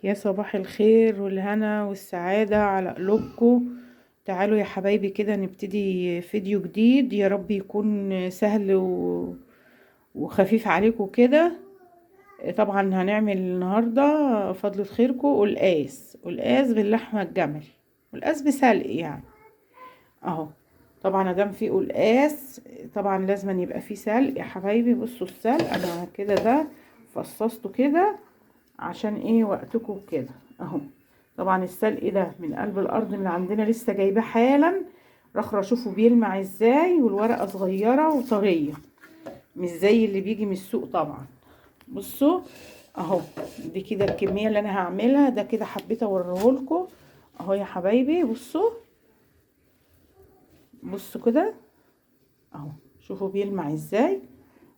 يا صباح الخير والهنا والسعادة على قلوبكم. تعالوا يا حبايبي كده نبتدي فيديو جديد، يا رب يكون سهل وخفيف عليكم كده. طبعا هنعمل النهاردة فضلة خيركم قلقاس، قلقاس باللحمة الجمل، قلقاس بسلق يعني اهو. طبعا ادام في قلقاس طبعا لازم يبقى فيه سلق يا حبايبي. بصوا السلق انا كده ده فصصته كده عشان ايه وقتكم كده اهو. طبعا السلق ده من قلب الارض من عندنا لسه جايباه حالا، رخره شوفوا بيلمع ازاي، والورقة صغيرة وطريه مش زي اللي بيجي من السوق طبعا. بصوا اهو دي كده الكمية اللي انا هعملها، ده كده حبيت اوريهولكم اهو يا حبايبي. بصوا بصوا كده اهو، شوفوا بيلمع ازاي،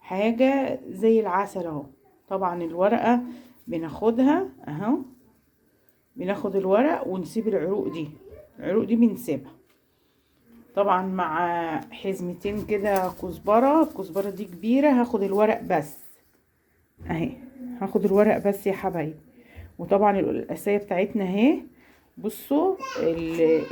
حاجة زي العسل اهو. طبعا الورقة بناخدها اهو، بناخد الورق ونسيب العروق دي، العروق دي بنسيبها طبعا مع حزمتين كده كزبره. الكزبره دي كبيرة، هاخد الورق بس اهي، هاخد الورق بس يا حبايبي. وطبعا القلقاسيه بتاعتنا اهي. بصوا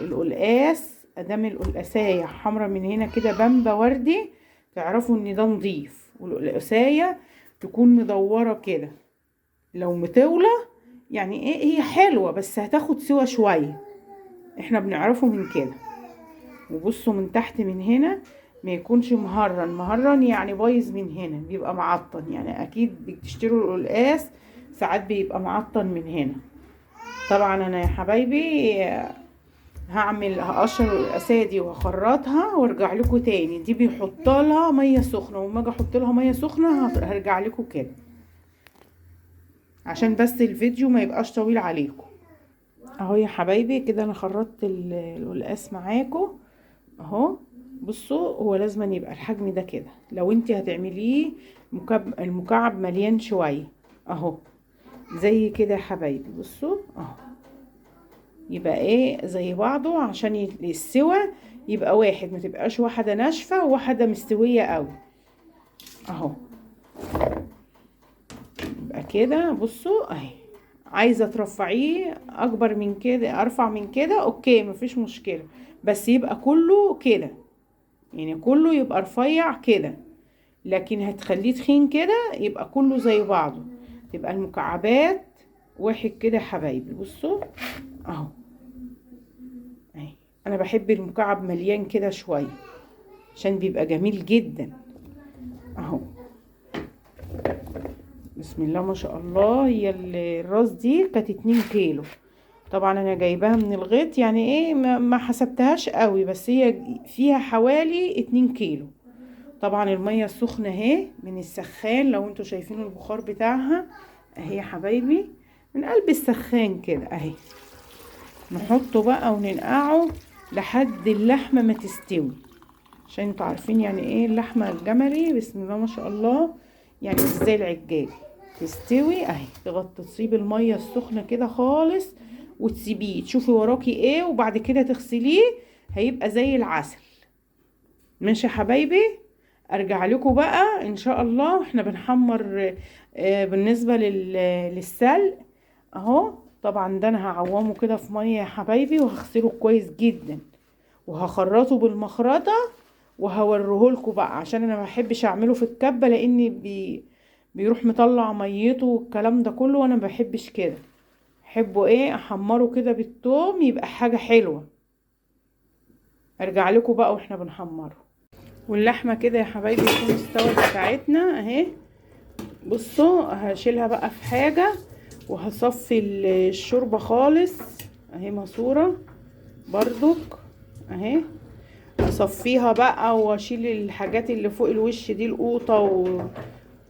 القلقاس ادام القلقاسيه حمرا من هنا كده بامبا وردي، تعرفوا ان ده نضيف. والقلقاسيه تكون مدورة كده، لو مطولة يعني ايه هي حلوة بس هتاخد سوا شوية، احنا بنعرفه من كده. وبصوا من تحت من هنا ما يكونش مهرن، مهرن يعني بايظ من هنا، بيبقى معطن يعني. اكيد بتشتروا القلقاس ساعات بيبقى معطن من هنا. طبعا انا يا حبايبي هعمل هقشر القلقاسيه دي وهخرطها وارجع لكم تاني. دي بيحط لها مية سخنة، وما اجي احط لها مية سخنة هرجع لكم كده عشان بس الفيديو ما يبقاش طويل عليكم. اهو يا حبايبي كده انا خرطت القلقاس معاكم اهو. بصوا هو لازم يبقى الحجم ده كده، لو انت هتعمليه المكعب مليان شوية اهو زي كده يا حبايبي. بصوا اهو يبقى ايه زي بعضه عشان السوى يبقى واحد، ما تبقاش واحدة ناشفة وواحدة مستوية قوي اهو. يبقى كده بصوا اهي. عايزه ترفعيه اكبر من كده، ارفع من كده، okay مفيش مشكلة، بس يبقى كله كده يعني، كله يبقى رفيع كده. لكن هتخليه تخين كده يبقى كله زي بعضه، تبقى المكعبات واحد كده يا حبايبي. بصوا اهو اهي. انا بحب المكعب مليان كده شوية عشان بيبقى جميل جدا اهو. بسم الله ما شاء الله. هي الراس دي كانت 2 كيلو، طبعا انا جايباها من الغيط يعني ايه ما حسبتهاش قوي، بس هي فيها حوالي 2 كيلو. طبعا المية السخنة اهي من السخان، لو انتوا شايفين البخار بتاعها اهي يا حبايبي من قلب السخان كده اهي. نحطه بقى وننقعه لحد اللحمة ما تستوي، عشان انتوا عارفين يعني ايه اللحمة الجملي بسم الله ما شاء الله، يعني مش زي العجالي. تستوي اهي، تغطي تسيب المية السخنة كده خالص وتسيبيه تشوفي وراكي ايه، وبعد كده تغسليه هيبقى زي العسل. ماشي يا حبايبي. ارجع لكم بقى ان شاء الله احنا بنحمر. بالنسبة للسلق اهو. طبعا ده انا هعومه كده في مية يا حبايبي، وهغسله كويس جدا وهخرطه بالمخرطه وهوريهولكوا بقى، عشان انا ما بحبش اعمله في الكبه لان بيروح مطلع ميته والكلام ده كله، وانا ما بحبش كده. احبه ايه احمره كده بالثوم يبقى حاجة حلوة. ارجع لكم بقى واحنا بنحمره. واللحمة كده يا حبايبي تكون استوت بتاعتنا اهي. بصوا هشيلها بقى في حاجة وهصفي الشوربة خالص اهي، ماسوره برضك اهي. اصفيها بقى واشيل الحاجات اللي فوق الوش دي، القوطه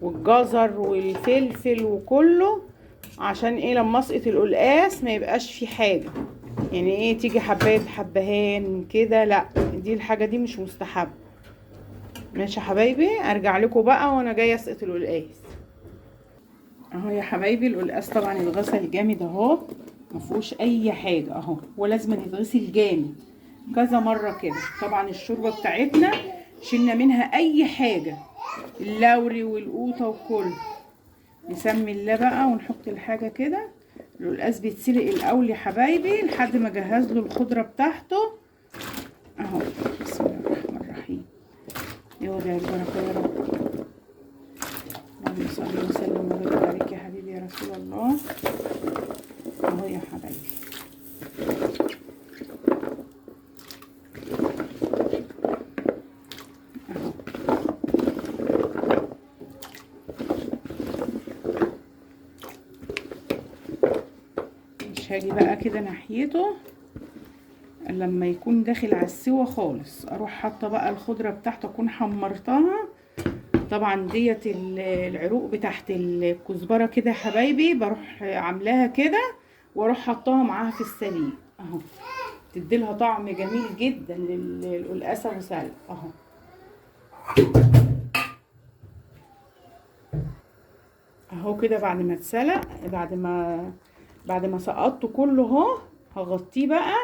والجزر والفلفل وكله، عشان ايه لما اسقط القلقاس ما يبقاش في حاجة يعني ايه تيجي حبايه حبهان كده، لا دي الحاجة دي مش مستحبة. ماشي يا حبايبي. ارجع لكم بقى وانا جاية اسقط القلقاس اهو يا حبايبي. القلقاس طبعا اتغسل جامد اهو، ما فيهوش اي حاجة اهو، هو لازم يتغسل جامد كذا مرة كده. طبعا الشوربة بتاعتنا شلنا منها اي حاجة، اللوري والقوطه وكله. نسمي الله بقى ونحط الحاجة كده. القلقاس بيتسلق الاول يا حبايبي لحد ما اجهز له الخضرة بتاعته اهو. بسم الله الرحمن الرحيم. يا وجع البركة يا رب. اللهم صل وسلم وبارك عليك يا حبيبي يا رسول الله. اهو يا حبايبي. اهو مش هاجي بقى كده ناحيته لما يكون داخل على السوا خالص، اروح حاطه بقى الخضرة بتاعته اكون حمرتها. طبعا ديت العروق بتاعت الكزبره كده يا حبايبي، بروح عاملاها كده واروح حطاها معاها في السليق اهو، تديلها طعم جميل جدا للقلقاسه وسلق اهو. اهو كده بعد ما اتسلق، بعد ما سقطته كله اهو، هغطيه بقى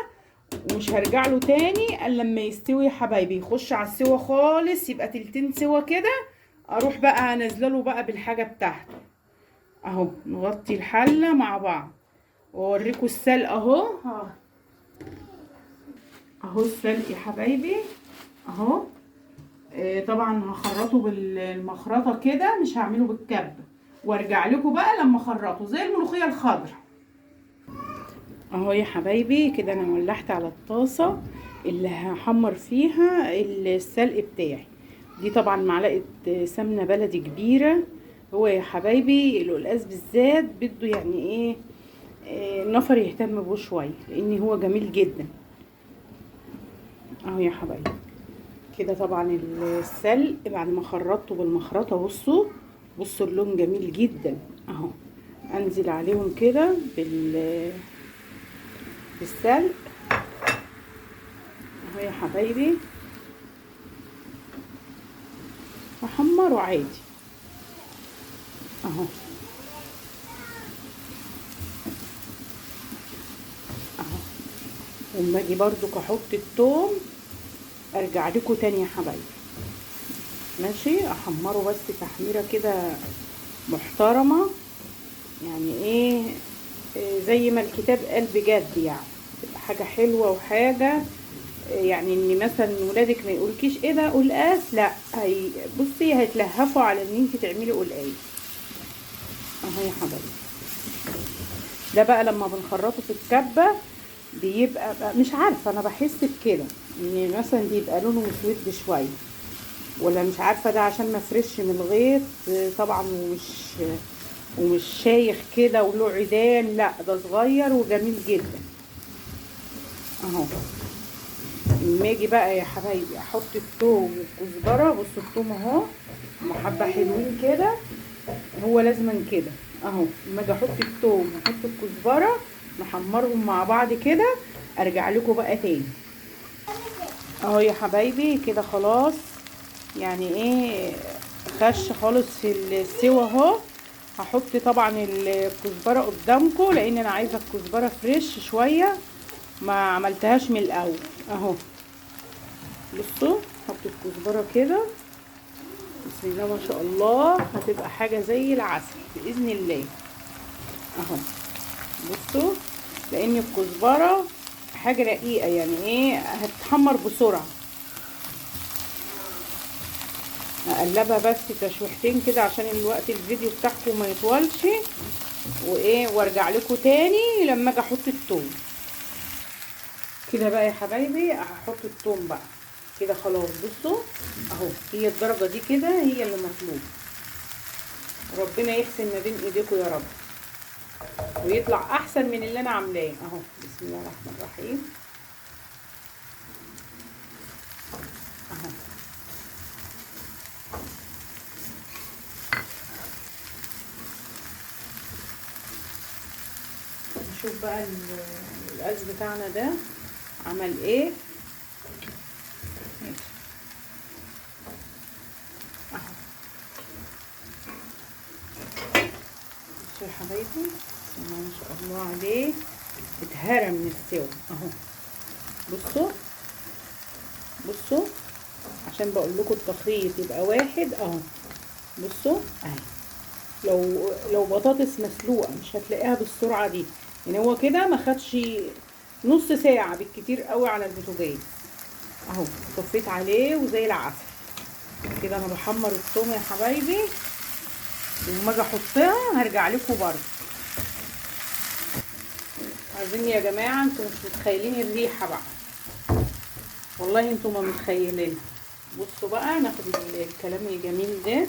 ومش هرجع له تاني الا لما يستوي يا حبايبي. يخش على السوا خالص، يبقى تلتين سوا كده، اروح بقى انزله بقى بالحاجة بتاعته اهو. نغطي الحلة مع بعض واوريكم السلق اهو. اهو السلق يا حبايبي اهو. طبعا هخرطه بالمخرطه كده، مش هعمله بالكبه، وارجع لكم بقى لما اخرطه زي الملوخية الخضراء اهو يا حبايبي. كده انا ولعت على الطاسه اللي هحمر فيها السلق بتاعي دي، طبعا معلقه سمنه بلدي كبيرة. هو يا حبايبي القلقاس بالذات بده يعني ايه النفر يهتم بيه شوية، لان هو جميل جدا اهو يا حبايبي. كده طبعا السلق بعد ما خرطته بالمخرطه، بصوا بصوا اللون جميل جدا اهو. انزل عليهم كده بالسلق اهو يا حبايبي، واحمره عادي اهو اهو. وما اجي برضو احط التوم، ارجع لكم تاني يا حبايبي. ماشي، احمره بس تحميره كده محترمه، يعني ايه زي ما الكتاب قال بجد، يعني تبقى حاجة حلوة وحاجه يعني ان مثلا ولادك ما يقولكيش ايه ده قلقاس، لا هي بصي هيتلهفوا على ان انت تعملي قلقاس اهو يا حبايبي. ده بقى لما بنخرطه في الكبه بيبقى مش عارفه، انا بحس بكده ان مثلا بيبقى لونه مسود شوية، ولا مش عارفه ده عشان ما فرش من الغيط طبعا، ومش شايخ كده وله عيدان، لا ده صغير وجميل جدا اهو. اما اجي بقى يا حبايبي احط الثوم والكزبره، بصوا الثوم اهو محبة حلوين كده، هو لازما كده اهو. اما اجي احط الثوم واحط الكزبره نحمرهم مع بعض كده، ارجع لكم بقى تاني اهو يا حبايبي. كده خلاص يعني ايه خش خالص في السوا اهو. هحط طبعا الكزبره قدامكم لان انا عايزه الكزبره فريش شوية، ما عملتهاش من الاول اهو. بصوا حط الكزبره كده، بسم الله ما شاء الله، هتبقى حاجة زي العسل باذن الله اهو. بصوا لان الكزبره حاجة رقيقه، يعني ايه هتتحمر بسرعة. اقلبها بس تشويحتين كده عشان الوقت الفيديو بتاعكم ما يطولش، وايه وارجع لكم تاني لما اجي احط الثوم. كده بقى يا حبايبي هحط الثوم بقى كده خلاص. بصوا اهو هي الدرجة دي كده هي اللي مطلوبه. ربنا يحسن ما بين ايديكم يا رب ويطلع احسن من اللي انا عاملاه اهو. بسم الله الرحمن الرحيم اهو. نشوف بقى القلقاس بتاعنا ده عمل ايه. ماشي اهو. بصوا يا حبايبي ما شاء الله عليه، اتهرى من السوا اهو. بصوا بصوا عشان بقول لكم التخريط يبقى واحد اهو. بصوا اهي، لو بطاطس مسلوقة مش هتلاقيها بالسرعة دي. يعني هو كده ما خدش نص ساعة بالكتير قوي على البوتاجاز اهو. طفيت عليه وزي العسل كده. انا بحمر الثوم يا حبايبي، وما اجي احطها هرجع لكم برده. عايزين يا جماعة انتوا مش متخيلين الريحة بقى، والله انتوا ما متخيلين. بصوا بقى ناخد الكلام الجميل ده،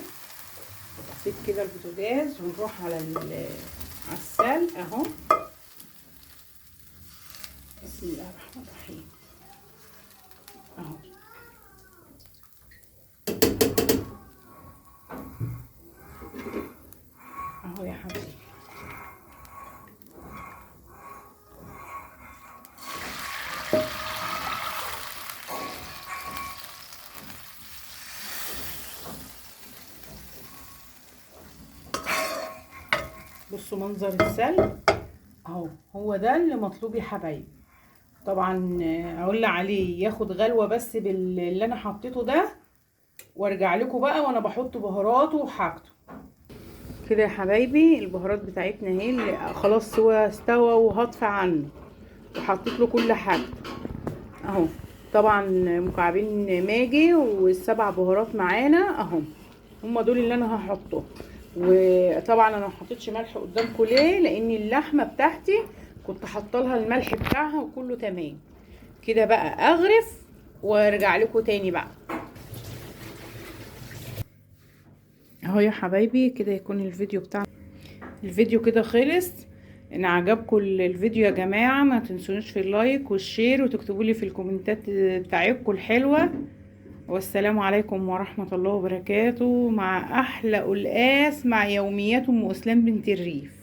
طفيت كده البوتاجاز ونروح على السلق اهو. بسم الله الرحمن الرحيم اهو. اهو يا حبيبي. بصوا منظر السلق اهو، هو ده اللي مطلوب يا حبايبي. طبعا اقول عليه ياخد غلوه بس باللي انا حطيته ده، وارجع لكم بقى وانا بحط بهاراته وحاجته كده يا حبايبي. البهارات بتاعتنا اهي اللي خلاص هو استوى وهطفي عنه، وحطيت له كل حاجته اهو. طبعا مكعبين ماجي والسبع بهارات معانا اهو، هما دول اللي انا هحطهم. وطبعا انا ما حطيتش ملح قدامكم ليه؟ لان اللحمة بتاعتي كنت حاطه لها الملح بتاعها وكله تمام كده. بقى اغرف وارجع لكم تاني بقى اهو يا حبايبي. كده يكون الفيديو بتاعنا، الفيديو كده خلص. ان عجبكم الفيديو يا جماعة ما تنسونيش في ال like وال share، وتكتبوا لي في الكومنتات بتاعتكم الحلوة. والسلام عليكم ورحمة الله وبركاته، مع احلى قلقاس مع يوميات ام اسلام بنت الريف.